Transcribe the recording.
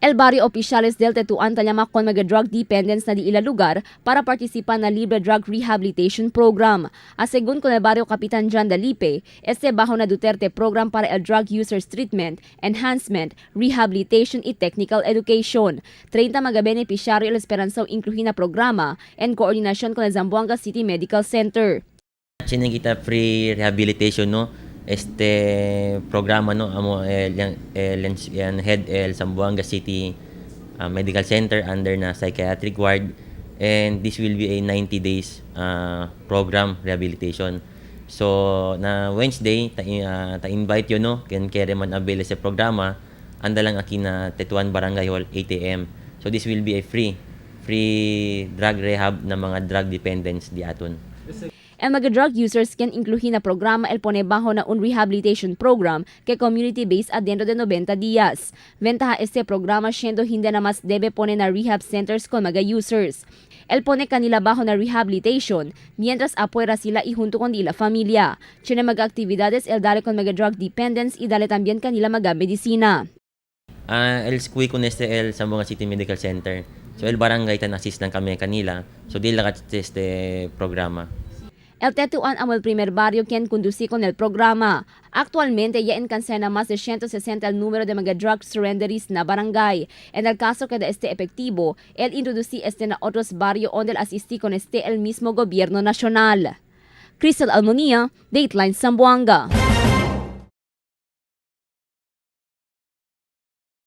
El barrio oficiales del Tetuan ta llama con mga drug dependents na di ila lugar para participa na libre drug rehabilitation program. A según con el barrio Kapitan John Dalipe, este bajo na Duterte program para el drug users treatment, enhancement, rehabilitation y technical education. 30 mga beneficiario el esperanza incluir na programa en coordinación con el Zamboanga City Medical Center. Sinigita free rehabilitation, no, este programa, no, amo el yan head el Zamboanga City Medical Center under na psychiatric ward, and this will be a 90 days program rehabilitation. So na Wednesday ta invite yo, no, ken kere man avail sa programa, anda lang aki na Tetuan Barangay Hall, 8 a.m. So this will be a free free drug rehab na mga drug dependents di aton. El mga drug users ken incluir na programa el pone bajo na un rehabilitation program que community-based adentro de 90 días. Ventaja este programa siendo hindi na mas debe pone na rehab centers con mga users. El pone kanila bajo na rehabilitation, mientras afuera sila y junto con la familia. Tiene mga actividades el dale con mga drug dependents y dale también kanila mga medicina. El squeak con este el Zamboanga City Medical Center. So el barangay tan assist lang kami kanila. So di lang este programa. El Tetuan amo el primer barrio quien conducí con el programa. Actualmente ya encancena más de 160 el número de mga drug surrenderies na barangay. En el caso que de este efectivo, el introducí este na otros barrio donde el asistí con este el mismo gobierno nacional. Crystal Almonia, Dateline Zamboanga.